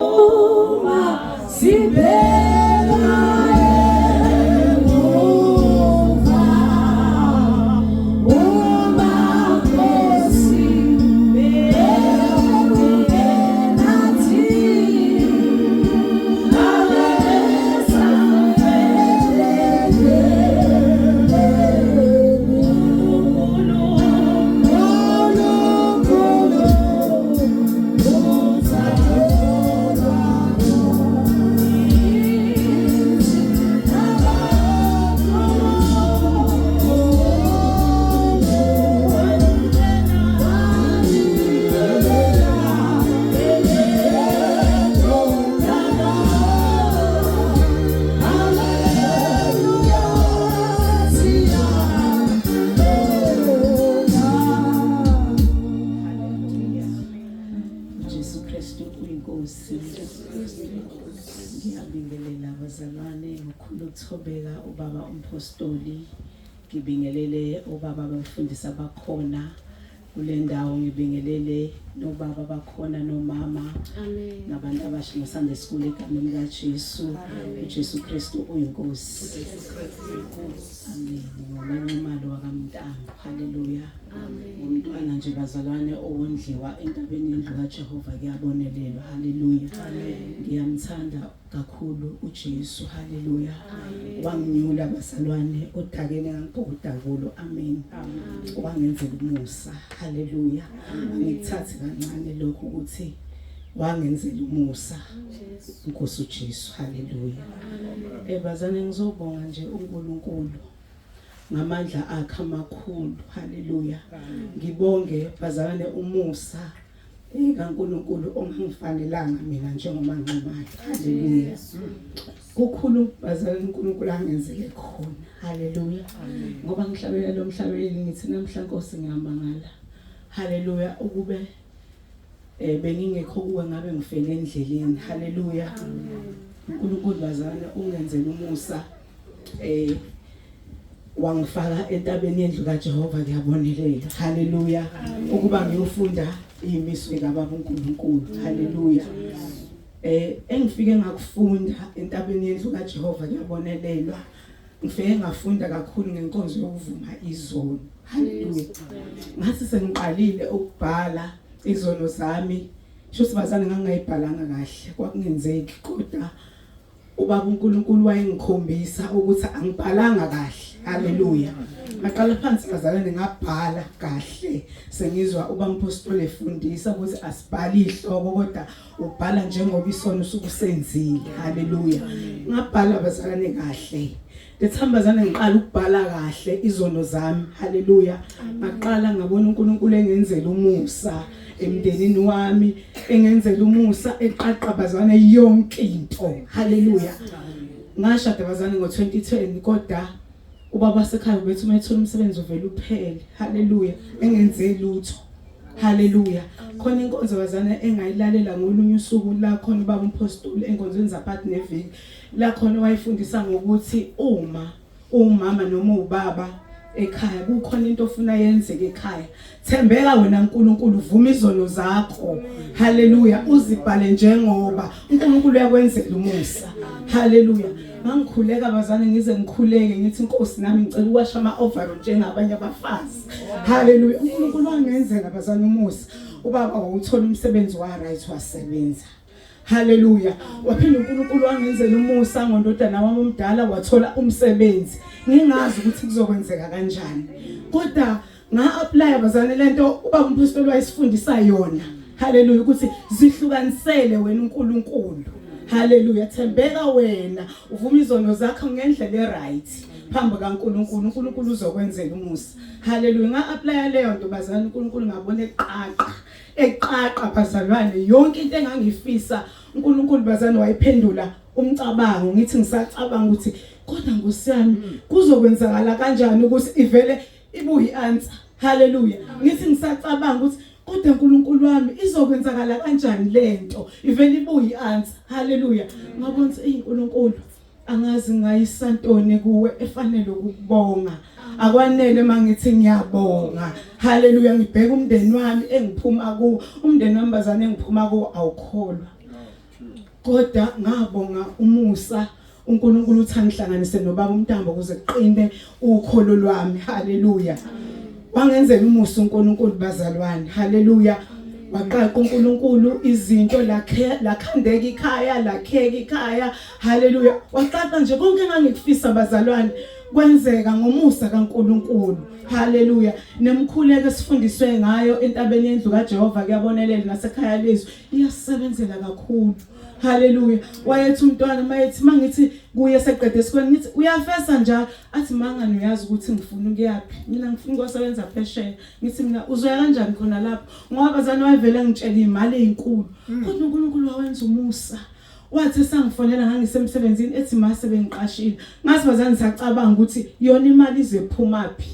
Uma sibheka emuva, umakhosi bekungenathi, Jesu Kristu uyiNkosi. Ngiyabingelela bazalwane ngokhulu ukuthobeka ubaba umpostoli, ngibingelele obaba abafundisi abakhona kule ndawo, ngibingelele nobaba bakhona nomama nabantu abasha no-Sunday school egameni likaJesu. UJesu Kristu uyiNkosi. Amen. NgoMaNxumalo wakaMntambo. Haleluya. Umntwana nje bazalwane owondliwa entabeni yendlu kaJehova kuyabonelelwa. Haleluya. Ngiyamthanda kakhulu uJesu. Haleluya. Wanginyula bazalwane odakeni engangibhukuda kulo. Amen. Wangenzela umusa. Haleluya. Angikuthathi kancane lokho ukuthi wangenzela umusa. Nkosi uJesu. Haleluya. Bazalwane ngizobonga nje uNkulunkulu ngamandla akhe amakhulu. Haleluya. Ngibonge bazalwane umusa kaNkulunkulu ongangifanelanga mina njengoMaNxumalo. Haleluya. Kukhulu bazalwane uNkulunkulu angenzele khona. Haleluya. Ngoba ngihlabelela lo mhlabeleli ngithi namhla Nkosi ngiyamangala. Haleluya ukube bengingekho kuwe ngabe ngifele endleleni. Haleluya. uNkulunkulu bazalwane ungenzele umusa wangifaka entabeni yendlu kaJehova kuyabonelela. Haleluya. Ukuba ngiyofunda imiso kaBaba uNkulunkulu. Haleluya. Engifike ngakufunda entabeni yendlu kaJehova kuyabonelelwa. Ngifike ngafunda kakhulu ngenkonzo yokuvuma izono. Haleluya. Ngathi sengiqalile ukubhala izono zami, shuthi bazane ngangayibhalanga kahle, kwakungenzeki, kodwa ubaba uNkulunkulu wayengikhombisa ukuthi angibhalanga kahle. Haleluya. Ngaqala phansi bazalwane ngabhala kahle, sengizwa uba umpostoli efundisa ukuthi asibhali ihloko kodwa ubhala njengoba isono usukusenzile. Haleluya. Ngabhala bazalwane kahle. Lethambazane ngiqala ukubhala kahle izono zami. Haleluya. Ngaqala ngabona uNkulunkulu engenzela umusa emndenini wami, engenzela umusa eqaqa bazalwane yonke into. Haleluya. Ngashada bazalwane ngo-2010, kodwa ubaba wasekhaya ubethi uma ethola umsebenzi uvela uphele. Haleluya. Engenze lutho. Haleluya. Khona inkonzo bazalwane engayilalela ngolunye usuku la khona ubaba umpostoli enkonzweni zaphakathi neviki, la khona wayefundisa ngokuthi uma umama noma ubaba ekhaya kukhona into ofuna yenzeke ekhaya, thembeka wena uNkulunkulu, vuma izono zakho. Haleluya. Uzibhale njengoba uNkulunkulu uyakwenzela umusa. Haleluya. Ngangikhuleka bazane ngize ngikhuleke ngithi Nkosi nami ngicela ukwasha ama overall njengabanye abafazi. Haleluya. uNkulunkulu wangenzela bazane umusa. Ubaba wawuthola umsebenzi wa right wasebenza. Haleluya. Waphinda uNkulunkulu wangenzela umusa ngondodana wami omdala wathola umsebenzi. Ngingazi ukuthi kuzokwenzeka kanjani. Kodwa nga-apply bazane lento ubaba umpostoli wayesifundisa yona. Haleluya, ukuthi zihlukanisele wena uNkulunkulu. Haleluya, thembeka wena, uvuma izono zakho ngendlela e-right phambi kaNkulunkulu, uNkulunkulu uzokwenzela umusa. Haleluya. Nga-apply leyo nto bazalwane, uNkulunkulu ngabona eqaqa eqaqa bazalwane yonke into engangifisa uNkulunkulu bazalwane wayiphendula umcabango. Ngithi ngisacabanga ukuthi kodwa Nkosi yami kuzokwenzakala kanjani ukuthi ivele ibuye i-answer. Haleluya. Ngithi ngisacabanga ukuthi kodwa uNkulunkulu wami izokwenzakala kanjani lento ivele ibuye i-answer. Haleluya. Ngabona ukuthi uNkulunkulu angazi ngayisantoni kuwe efanele ukubonga, akwanele mangithi ngiyabonga. Haleluya. Ngibheka umndeni wami engiphuma kuwo, umndeni wami bazane engiphuma kuwo awukholwa. Kodwa ngabonga umusa uNkulunkulu uthi angihlanganise nobaba uMntambo ukuze kuqine ukholo lwami. Haleluya. Wangenzela umusa uNkulunkulu bazalwane. Haleluya. Waqaqa uNkulunkulu izinto lakhe, lakhandeka ikhaya, lakheka ikhaya. Haleluya. Waqaqa nje konke engangikufisa bazalwane, kwenzeka ngomusa kaNkulunkulu. Haleluya. Nemkhuleko esifundiswe ngayo entabeni yendlu kaJehova kuyabonelela nasekhaya lezwi iyasebenzela kakhulu. Haleluya. Wayethi umntwana mayethi mangithi kuye seqede esikoleni ngithi uyafesa njalo, athi mangani uyazi ukuthi ngifuna ukuyaphi mina, ngifuna ukuyosebenza phesheya. Ngithi mina uzoya kanjani khona lapho, ngoba bazani wayevele ngitshela imali ezinkulu. Kodwa uNkulunkulu wawenza umusa, wathi sangifonela ngangisemsebenzini ethi mase bengiqashile. Ngathi bazani sacabanga ukuthi yona imali izephuma phi.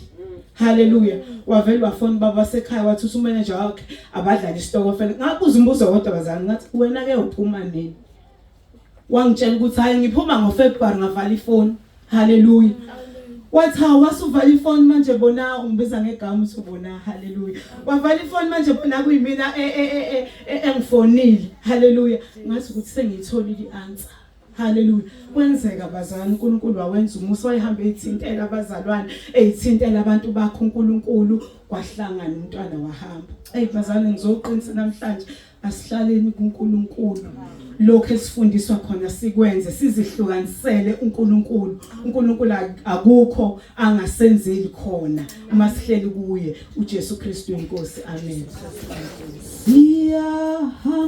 Haleluya. Wavele wafona baba wasekhaya wathi usumanager wakhe abadlala isitokofela. Ngabuza umbuzo wodwa bazani, ngathi wena ke uphuma nini? Wangitshela ukuthi hayi ngiphuma ngoFebruary. Ngavala ifoni. Haleluya. Wathi hawu, wasuvala ifoni manje bona ungibiza ngegama uthi ubona. Haleluya. Wavala ifoni manje bona kuyimina engifonile. Haleluya. Ngathi ukuthi sengiyitholile i-answer. Haleluya. Kwenzeka bazalwane, uNkulunkulu wawenza umusa, wayehamba eyithintela abazalwane, eyithintela abantu bakhe uNkulunkulu, kwahlangana umntwana wahamba. Ey bazalwane, ngizoqinisa namhlanje, asihlaleni kuNkulunkulu. Lokho esifundiswa khona sikwenze, sizihlukanisele uNkulunkulu. uNkulunkulu akukho angasenzeli khona uma sihleli kuye uJesu Kristu inkosi. Amen. Siyahamba.